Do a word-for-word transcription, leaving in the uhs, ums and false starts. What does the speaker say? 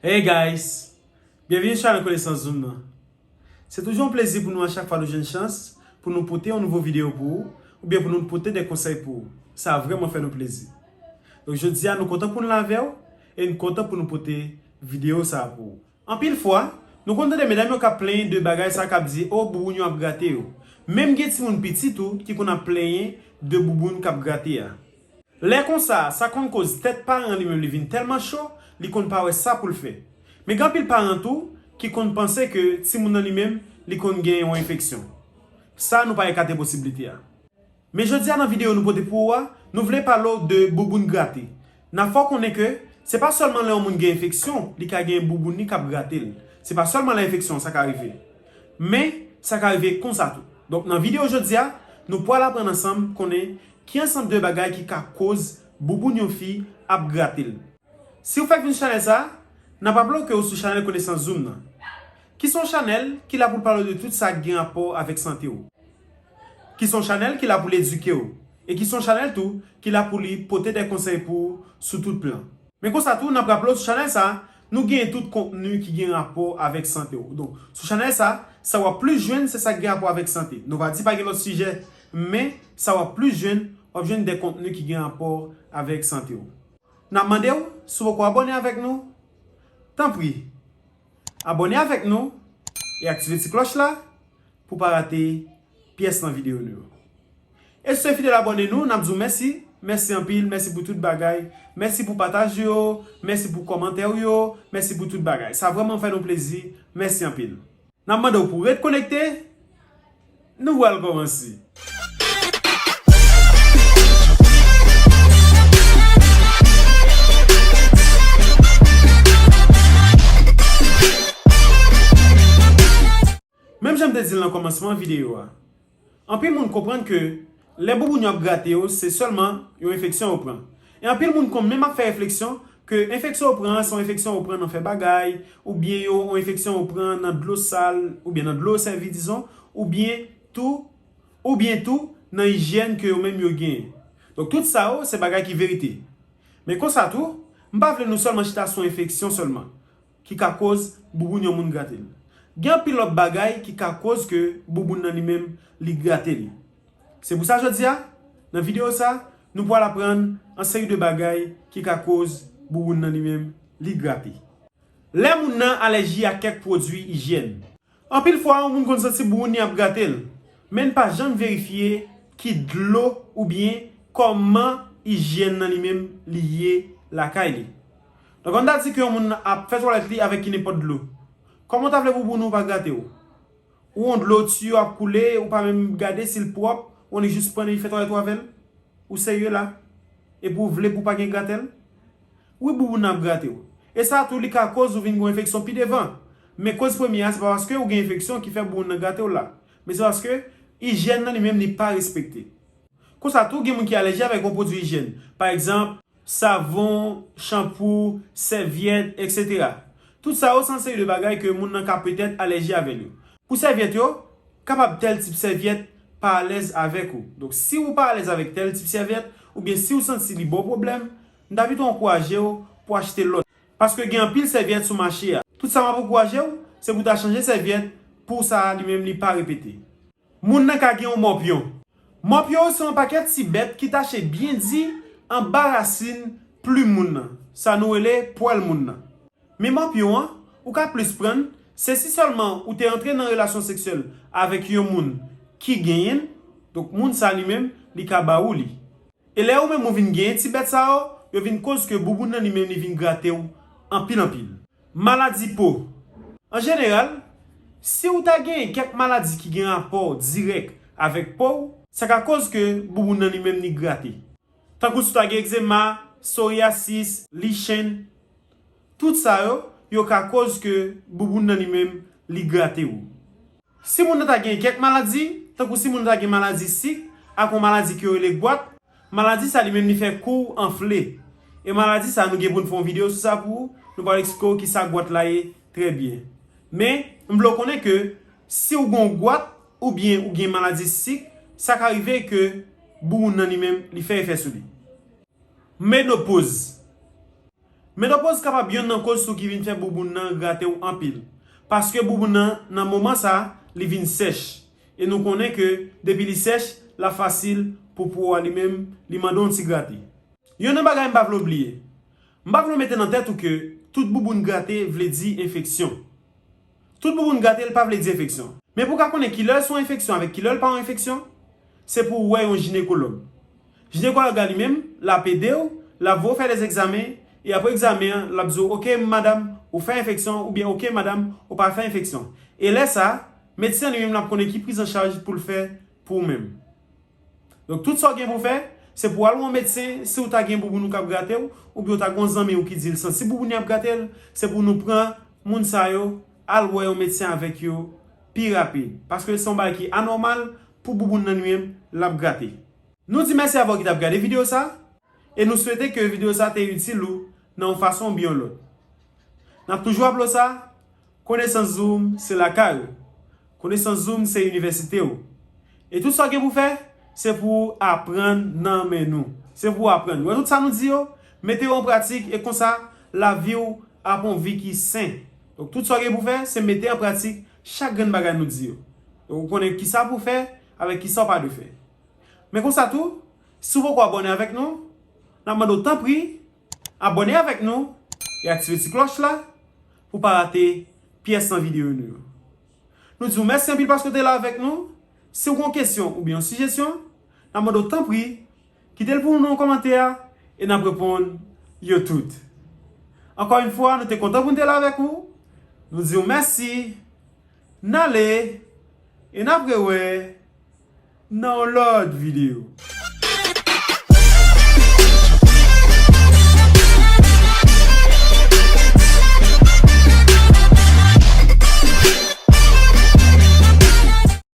Hey guys! Byenvini sou chanèl Konesans Zoom nan. Se toujou yon plezi pou nou a chak fwa nou jwenn chans pou nou pote yon nouvo videyo pou ou, oubyen pou nou pote de konsèy pou ou. Sa vrèman fè nou plezi. Donk jodi a nou kontan pou nou la avè w e nou kontan pou nou pote videyo sa a pou ou. Anpil fwa, nou konn tande medam yo k ap plenyen de bagay sa k ap di, o, bouboun yo ap grate yo. Menm gen timoun piti tou ki konn ap plenyen de bouboun k ap grate a. Lè konsa, sa konn koz tèt paran an li menm li vin tèlman cho, li konn pa wè sa pou l fè. Men gen anpil paran tou ki konn panse ke timoun nan li menm, li konn gen yon enfeksyon. Sa nou pa ekate posiblite a. Men jodi a nan videyo nou pote pou ou a, nou vle pale w de bouboun grate. N ap fè w konnen ke se pa sèlman lè yon moun gen enfeksyon, li ka gen bouboun li k ap grate l. Se pa sèlman lè enfeksyon an sa ka rive. Men, sa ka rive konsa tou. Donk nan videyo jodi a, nou pral aprann ansanm konnen ki ansanm de bagay ki ka koz bouboun yon fi ap grate l. Si w fèk vin sou chanèl sa, n ap raple w ke w sou chanèl Konesans Zoom nan. Ki se yon chanèl ki la pou l pale w de tout sa k gen rapò avèk sante w. Ki se yon chanèl ki la pou l edike w. E ki se yon chanèl tou ki la pou li pote de konsèy pou ou sou tout plan. Men konsa tou, n ap raple w sou chanèl sa, nou genyen tout kontni ki gen rapò avèk sante w. Donk, sou chanèl sa, sa w ap plis jwenn se sa k gen rapò avèk sante. Nou va di pa gen lòt sijè, men sa w ap plis jwenn, w ap jwenn de kontni ki gen rapò avèk sante w. N ap mande w, si w poko abòne avèk nou, tanpri, abòne avèk nou e aktive ti klòch la pou w pa rate pyès nan videyo nou yo. E si w se fidèl abòne nou, n ap di w mèsi, mèsi anpil, mèsi pou tout bagay, mèsi pou pataj yo, mèsi pou kòmantè w yo, mèsi pou tout bagay. Sa vrèman fè nou plezi, mèsi anpil. N ap mande w pou w ret konekte, nou pral kòmanse. Menm jan m te di l nan kòmansman videyo a, anpil moun konprann ke lè bouboun yo ap grate yo, se sèlman yon enfeksyon yo pran. E anpil moun konn menm ap fè refleksyon ke enfeksyon yo pran an, se yon enfeksyon yo pran nan fè bagay, oubyen yo, yon enfeksyon yo pran nan dlo sal, oubyen nan dlo yo sèvi, dizon, oubyen tou, oubyen tou nan ijyèn ke yo menm yo genyen. Donk, tout sa yo, se bagay ki verite. Men konsa tou, m pa vle nou sèlman chita sou enfeksyon sèlman ki ka koz bouboun yon moun grate l. Gen anpil lòt bagay ki ka koz ke bouboun nan li menm li grate li. Se pou sa jodi a, nan videyo sa, nou pral aprann an seri de bagay ki ka koz bouboun nan li menm li grate. Lè moun nan alèji a kèk pwodui ijyèn. Anpil fwa, yon moun konn santi bouboun li ap grate l, men n pa janm verifye ki dlo oubyen kòman ijyèn nan li menm li ye lakay li. Donk, ann ta di ke yon moun ap fè twalèt li avèk ki nenpòt dlo. Kòman w ta vle bouboun ou pa grate w? Ou yon dlo tiyo ap koule, ou pa menm gade si l pwòp, ou annik jis pran li fè twalèt ou avè l? Ou serye la? Epi w vle pou w pa gen gratèl? Wi, bouboun nan ap grate w. E sa tou, li ka koz ou vin gen yon enfeksyon pi devan. Men koz premye a, se pa paske ou gen enfeksyon ki fè bouboun nan grate w la. Men se paske ijyèn nan li menm li pa respekte. Konsa tou, gen moun ki alèji avèk yon pwodui ijyèn. Pa egzanp, savon, chanpou, sèvyèt, etsetera. Tout sa yo, se yon seri de bagay ke moun nan ka petèt alèji avè l yo. Pou sèvyèt yo, kapab tèl tip sèvyèt pa alèz avèk ou. Donk, si ou pa alèz avèk tèl tip sèvyèt, oubyen si ou santi li ba w pwoblèm, m ta pito ankouraje w pou w achte lòt. Paske gen anpil sèvyèt sou mache a. Tout sa m ap ankouraje w, se pou w ta chanje sèvyèt pou sa a li menm li pa repete. Moun nan ka gen yon mòpyon. Mòpyon se yon pakèt ti bèt ki tache byen di anba rasin plim moun nan, sa nou rele pwèl moun nan. Men mòpyon an, ou ka plis pran l, se si sèlman ou te antre nan relasyon seksyèl avèk yon moun ki genyen l, donk moun sa li menm, li ka ba ou li. E lè ou menm ou vin genyen ti bèt sa yo, yo vin koz ke bouboun nan li menm li vin grate w anpil anpil. Maladi po. An jeneral, si ou ta genyen kèk maladi ki gen rapò dirèk avèk po w, sa ka koz ke bouboun nan li menm li grate. Tankou si w ta gen egzema, soriyasis, lichen, tout sa yo, yo ka koz ke bouboun nan li menm li grate w. Si moun nan ta gen kèk maladi, tankou si moun nan ta gen maladi sik, ak yon maladi ke yo rele gwat, maladi sa li menm li fè kou w anfle. E maladi sa nou gen pou n fè yon videyo sou sa pou ou, nou pral eksplike w kisa gwat la ye trè byen. Men, m vle w konnen ke si w gen yon gwat oubyen ou gen maladi sik, sa ka rive ke bouboun nan li menm li fè efè sou li. Menopoz. Menopoz kapab yonn nan koz tou ki vin fè bouboun nan grate w anpil. Paske bouboun nan, nan moman sa, li vin sèch. E nou konnen ke depi li sèch, l ap fasil pou po a li menm, li mande yon ti grate. Yonn nan bagay m pa vle w bliye. M pa vle w mete nan tèt ou ke tout bouboun grate vle di enfeksyon. Tout bouboun grate l pa vle di enfeksyon. Men pou w ka konnen kilè l se yon enfeksyon avèk kilè l pa yon enfeksyon, se pou w wè yon jinekològ. Jinekològ la li menm, l ap ede w, l ap voye w fè dèzegzamen, e apre egzamen an, l ap di w, oke, madanm, ou fè enfeksyon, oubyen oke, madanm, ou pa fè enfeksyon. E lè sa, medsen an li menm l ap konnen ki prizanchaj pou l fè pou ou menm. Donk, tout sa w gen pou w fè, se pou w al wè yon medsen, si w ta gen bouboun ou k ap grate w, oubyen w ta gen yon zanmi w ki di l santi bouboun li ap grate l, se pou nou pran moun sa yo, al wè yon medsen avèk yo pi rapid. Paske se yon bagay ki anòmal pou bouboun nan li menm, l ap grate. Nou di mèsi avè w ki t ap gade videyo sa, e nou swete ke videyo sa te itil ou nan yon fason oubyen yon lòt. N ap toujou raple w sa, Konesans Zoom se lakay ou. Konesans Zoom se inivèsite w. E tout sa w gen pou fè, se pou w aprann nan men nou. Se pou w aprann. Ou wè tout sa nou di yo, mete yo an pratik e konsa, lavi w ap yon vi ki sen. Donk, tout sa w gen pou fè, se mete an pratik chak grenn bagay nou di yo. Donk, ou konnen kisa pou w fè avèk kisa w pa dwe fè. Men konsa tou, si w poko abòne avèk nou, n ap mande w tanpri, abòne avèk nou e aktive ti klòch la pou w pa rate pyès nan videyo nou yo. Nou di w mèsi anpil paske w te la avèk nou. Si w gen yon kesyon oubyen yon sijesyon, n ap mande w tanpri, kite l pou nou nan yon kòmantè a e n ap reponn yo tout. Ankò yon fwa, nou te kontan pou n te la avèk ou. Nou di w mèsi. N ale e n ap rewè nan yon lòt videyo.